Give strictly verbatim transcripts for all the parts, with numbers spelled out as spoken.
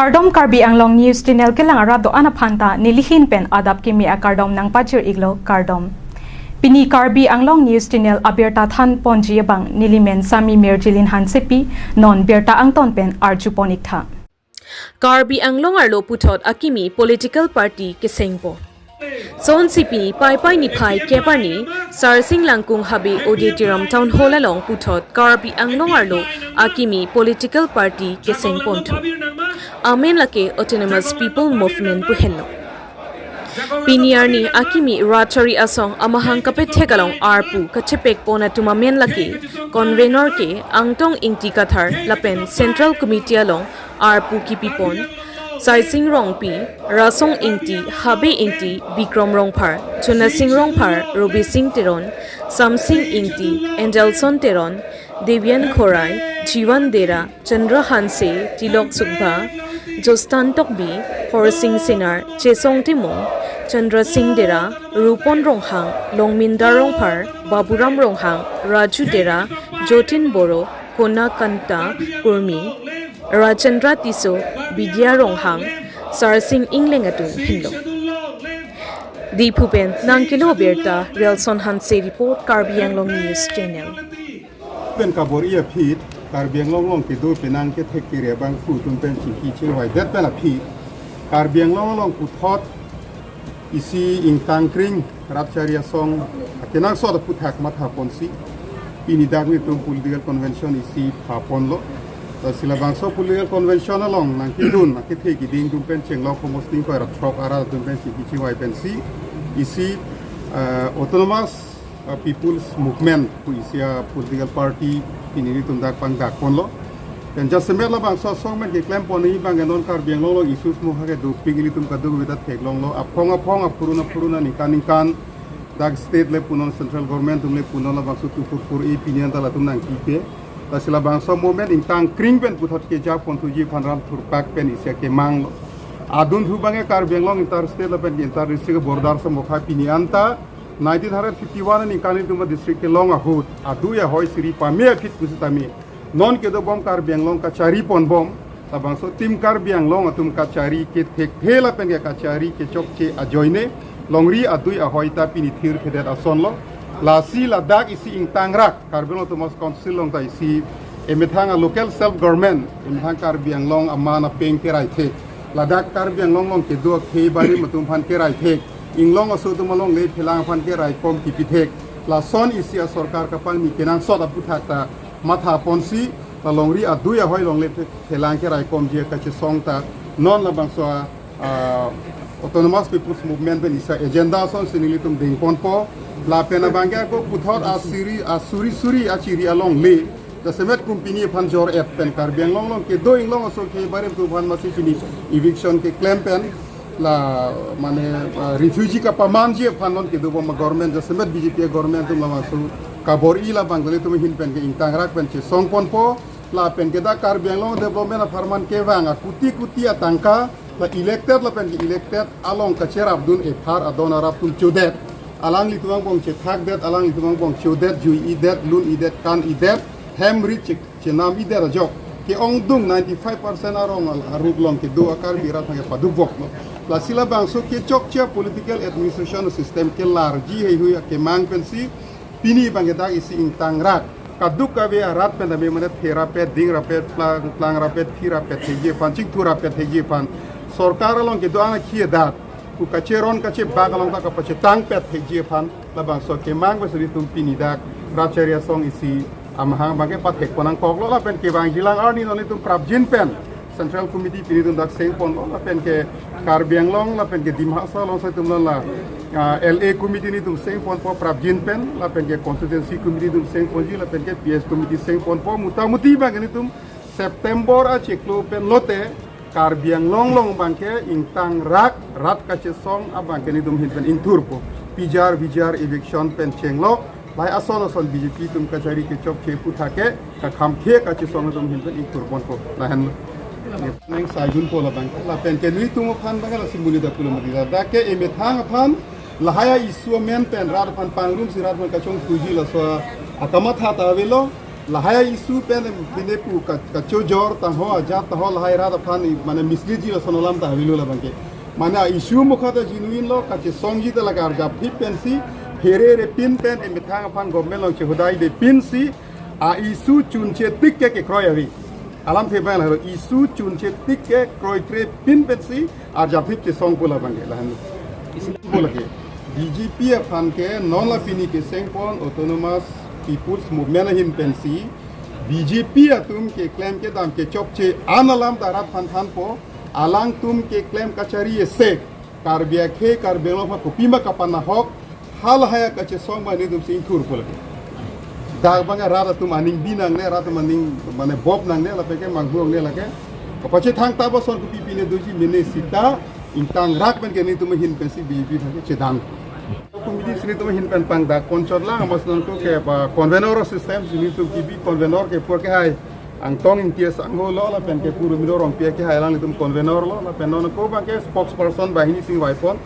Kardom, Karbi Anglong News Channel kelang arat do-an aphan ta nelihin pen adap kimi akardom nangpajir iklo, kardom. Pini Karbi Anglong News Channel abirta than ponji abang nelimen Sami Mirjilin Hansepi, non birta angton pen arju pon iktha. Karbi Anglong arlo puthot akimi political party kesengpon. Sonsi pini Paipai niphai kep arni Sarsing Langkung Habe Auditorium Town Hall along puthot Karbi Anglong arlo akimi political party kesengponthu. Amen lake Autonomous People Movement pu henlo. Pini arni akimi rat chari asong amahang kapethek along arpu kachepekpon atum amen lake convenor ke Angtong Ingti Kathar lapen Central Committee along arpu kipipon Sarsing Rongpi, Rasong Ingti, Habe Ingti, Bikrom Rongphar, Chunasing Rongphar, Robising Teron, Samsing Ingti, Angelson Teron, Devian Khorai, Jiwan Dera, Chandra Hanse, Tilok Sukbha, Jostan Tokbi, Horsing Senar, Chesong Timung, Chandra Singh Dera, Rupon Ronghang, Longminda Rongphar, Baburam Ronghang, Raju Dera, Jotin Boro, Kona Kanta Kurmi, Rajendra Tisso, Bidya Ronghang, Sarsing Ingleng atum henlo. Diphu pen nangkelo birta, Relson Hanse report, Karbi Anglong News Channel. Pen kabor-i aphi, Karbi Anglong along kedo penang kethek kere abangphu atum pen chingki chingvaidet pen aphi, Karbi Anglong along puthot isi ingtangkring rat chari asong akenangsot aphuthak mathaponsi, pini dak nelitum political convention isi phaponlo. Lasi labangso political convention along nangkedun, nangkethe keding atum pen chenglok homosning koi rat throk arat atum pen chingki chingvai pensi, isi, eh, Autonomous, eh, People's Movement pu isi a political party pini nelitum dak pangdakponlo. Pen jasemet labangso asong pen keklempon abang ke non Karbi Anglong along issues mo ha ke dopik ilitum kadokave ta theklonglo. Aphong aphong, aphurun aphurun, aningkan ningkan, dak state le punon, central government atum le punon, labangso two four four A pini anta latum nangkipe. Lasi labangso movement ingtangkring pen puthot kejaponthuji aphan ram thurpak pen isi akemanglo. Adunthu abang ke Karbi Anglong inter state lapen inter district border samokha pini anta nineteen hundred fifty-one aningkan nelitum a district kelong ahut adui ahoi siri pame aphi pusitame non kedobom Karbi Anglong kachariponbom. Labangso Team Karbi Anglong atum kachari kethekthe lapen ke kachari kechokche ajoine longri adui ahoi ta pini thirthedet asonlo. Lasi ladak isi ingtangrak Karbi Anglong Autonomous Council along ta isi emethang a local self government, emethang Karbi Anglong aman apeng keraithek, ladak Karbi Anglong along kedo akhei barim atum aphan keraithek, inglong aso atum alongle phelang aphan keraikom kipithek, lason isi a sorkar kapangni kenangsot aphuthak ta mathaponsi, la longri adui ahoi longle phe-, phelang keraikomji kachesong ta non labangso a, ah, Autonomous People's Movement pen isi a agenda asonsi nelitum dengponpo. Lapen abang ke ako puthot asiri, asuri suri achiri alongle jasemet company aphan jor-et pen Karbi Anglong along kedo inglong aso akhei barim atum aphan masi pini eviction keklem pen, la mane, ah, refugee kapamanji aphan non kedobom a government jasemet B J P government atum labangso kabor-i labang nelitum ahin pen ke ingtangrak pen chesongponpo. Lapen ke dak Karbi Anglong development apharman kevang a kuti kuti atangka la elected lapen ke elected along kacherapdun ephar adon arap atum chodet, alanglitum angbong chethakdet, alanglitum angbong chodet, jui-idet, lun-idet, kan-idet, hem rit che-, chenam-idet ajok ke-ongdung ninety-five percent arong al-, aruk along kedo a Karbi rat aphan ke padukboklo. Lasi labangso kechokche a political administration system kelarji heihui akemang pensi pini abang ke dak isi ingtangrak kadokave arat pen tame mane therapet, dingrapet, plang, plangrapet, phirapet thekji aphan, chingthurapet thekji aphan, sorkar along kedo-an akhei adat pu kacheron kachebak along ta kapachetangpet thekji aphan labangso akemang pensi nelitum pini dak rat chari asong isi amahang abang ke pathekpon nangkoklo. Lapen kevangjilang arni non nelitum prapjin pen Central Committee pini nelitum dak sengponlo, lapen ke Karbi Anglong lapen ke Dima Hasao along saitum la, ah, L A Committee nelitum sengponpo prapjin pen, lapen ke Constituency Committee nelitum sengponji, lapen ke P S Committee sengponpo, mutamuti abang ke nelitum September achiklo pen lote Karbi Anglong along abang ke ingtangrak rat kachesong abang ke nelitum ahin pen ingthurpo. P G R, V G R eviction pen chenglok, lahai ason ason B J P atum kachari kechokche aphuthak ke kakhamkhe kachesong atum ahin pen ingthurponpo. Lahenlo. Neng saidunpo labang ke. Lapen ke nelitum aphan abang ke lasi monit apulo mati. Ladak ke emethang aphan lahai a issue amen pen rat aphan pangrumsi rat aphan kachongthuji laso akamatha ta avelo. Lahai issue pen pine pu ka, kachojor tangho ajat tangho lahai rat aphan i, mane mislead ji lason alam ta avelo labangke. Mane issue mukha ta genuine lo, kachesongji ta lake arjap thip pensi, here re pin pen emethang aphan government along chehodai de pinsi, a issue chunche tik ke kekroi ave. Alamthe abang lahelo, issue chunche tik ke kroikre pin pensi arjap thip chesong pu labangke lahenlo. Isi pu lake. B J P aphan ke non la pini kesengpon Autonomous People's Movement ahin pensi B J P atum keklem kedam kechokche an alam ta rat aphan thanpo, alangtum keklem kachari ese Karbi akhei Karbi Anglong aphan kopima kapanahok, halahai kachesong abang nelitum si ingthur pu lake. Dak abang rat atum aning bi nangne, rat atum aning mane bop nangne, lapen ke manghu nangne lake. Kapachethang ta ba son kopi pine doji mene sita, ingtang rak pen ke nelitum ahin pensi B J P aphan ke chedang. Committee si nelitum ahin pen pangdak ponchot lang, amas nangko ke ba convener system si nelitum kibi convener ke pur ke hai Angtong Ingti asangho lo, lapen ke Purumilo Rongpi ke hai alanglitum convener lo, lapen non ko abang ke spokesperson banghini si ingvaipon,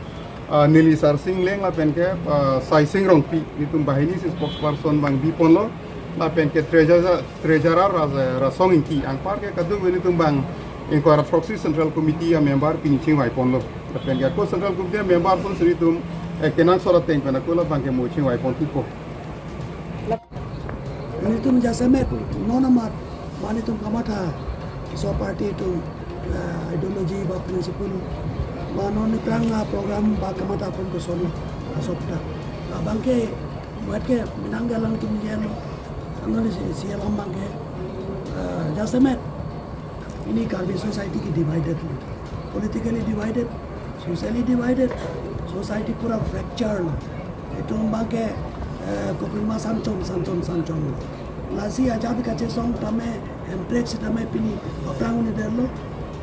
ah, Neli Sar Sing Leng lapen ke, ah, Sai Sing Rongpi, nelitum banghini si spokesperson abang biponlo, lapen ke treasurer, treasurer Ras-, Rasong Ingti, anpar ke kadokave nelitum abang ingkoi ra throksi Central Committee amember pini chingvaiponlo. Lapen ke ako Central Committee amember ason si nelitum, eh, kenangsot ateng pen ako labang ke mo chingvaipon thupo. Nelitum jasemet, non amat, ba nelitum kamatha, so party atum, eh, ideology ba principle, ba non nelitum, ah, program ba kamatha pon koson, ah, sopta. Abang ke, buat ke, menang galang tum jelo, angno si, si alam abang ke, eh, jasemet. Pini Karbi society ke divided lo. Politically divided, socially divided, society pura fracture lo. Itum abang ke, eh, kopima sanchom, sanchom, sanchom lo. Lasi ajat kachesong tame, hemprek sitame pini aphrang un-edetlo.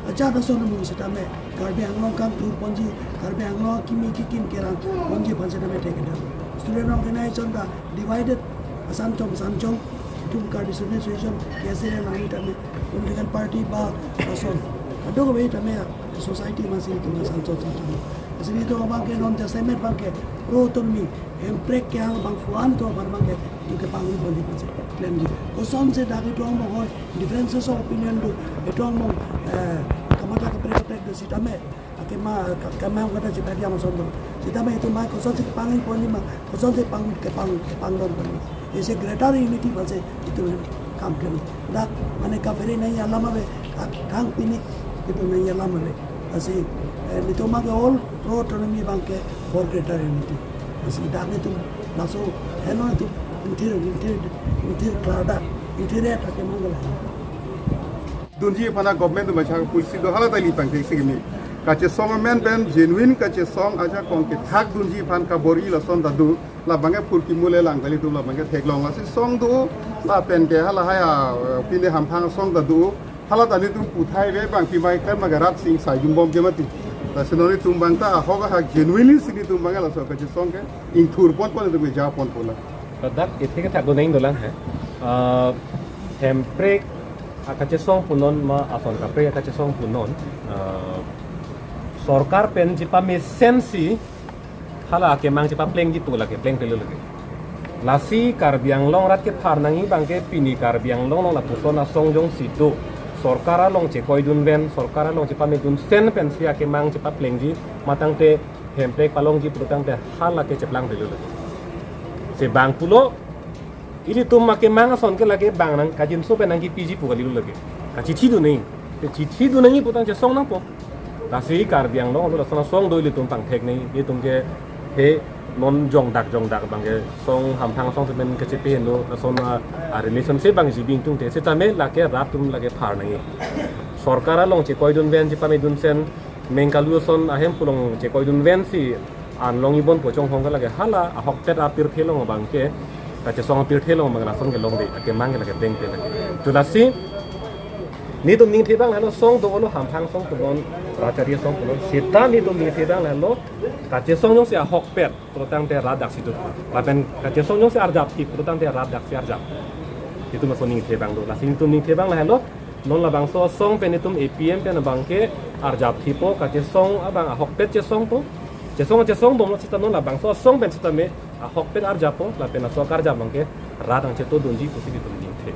Ajat ason amun sitame, Karbi Anglong kangthur ponji, Karbi Anglong kimi kikim kerang ponji aphan sitame thekedetlo. Student organization ta divided, asanchom, sanchom, itum Karbi Student Association, K S A alangli tame, political party ba ason. Kadokave tame society masi itum asanchom, sanchom. Lasi nelitum abang ke non jasemet abang ke, pro autonomy, hemprek kehang abang fuan to abang ke, itum kepangri ponji pensi klemji. Kosonsi dak itum angbong hoi, differences of opinion do, itum angbong, eh, kamatha kaprek kaprek do sitame, akema, ka-, kemang kata chipadiam ason do. Sitame itum mai kosonsi pangri ponji ma, kosonsi pang, kepang, kepangdon ponji. Isi greater unity aphansi itum kam klem. Dak mane kaphere nangji alam ave, kak thang pini itum nangji alam ave. Lasi, eh, nelitum abang ke all pro autonomy abang ke for greater unity. Lasi dak nelitum laso heno itum ingthir, ingthir, ingthir klardak, ingthir et akemang ke lahen. Dunji aphan a government atum achak pulsi do hala ta ili pangthek si kimi. Kachesong amen pen genuine kachesong ajakong kethak dunji aphan kabor-i lason ta do, labang ke phurkimo le lang kali do, labang ke theklong lasi song do, lapen ke halahai a, eh, pine hamphang song ta do, hala ta nelitum puthai ave abang pimai kan maga rat sing sai jumbom ke mati. Lasi non nelitum abang ta ahok ahak genuinely si nelitum abang laso kachesong ke ingthur pon pon nelitum ke ja ponpo la. Ladak ithik thak do neng dolang he. Ah, hemprek akachesong punon ma ason kaprek akachesong punon, ah, sorkar pen chipamesen si hala akemang chipaplengji pu lake plengplelo lake. Lasi Karbi Anglong rat kephar nangji abang ke pini Karbi Anglong along lapuson asong jongsi do, sorkar along chekoidun ven, sorkar along chipamedun sen pensi akemang chipaplengji, matangte hemprek palongji pulotangte hala ke cheplangplelo lake. Se bang pulo, ilitum akemang ason ke lake bang nang kajinso pen nangkipiji pu kalilo lake. Kachithidun nangji. Te chithidun nangji putang chesong nangpo. Lasi Karbi Anglong along lason asong do ilitum pangthek nangji. Ilitum ke he non jongdak jongdak abang ke song hamphang song semen kachepeheno lason a, a relationship abang jibing tungte sitame lake rat atum lake phar nangji. Sorkar along chekoidun ven chipamedun sen mengkalu ason ahemphu along chekoidun ven si an longji bon pu chonghong ke lake hala ahokpet apirthe along abang ke, kachesong apirthe along abang lason ke longde, akemang ke lake plengple lake. Tu lasi, nelitum ningthe abang lahelo song do-olo hamphang song punon, rachari song punon, seta nelitum ningthe abang lahelo, kachesong jongsi ahokpet pulotangte rat daksi do. Lapen kachesong jongsi arjap thip pulotangte rat daksi arjap. Itum laso ningthe abang do. Lasi nelitum ningthe abang lahelo, non labangso asong pen itum A P M pen abang ke arjap thippo, kachesong abang ahokpet chesongpo. Chesong chesong bomlo seta non labangso asong pen sitame ahokpet arjappo, lapen laso akarjap abang ke rat nangchetongdunji pusi nelitum ningthe.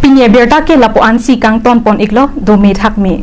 Pini abirta ke lapu-ansi kangton pon iklo, dome thakme.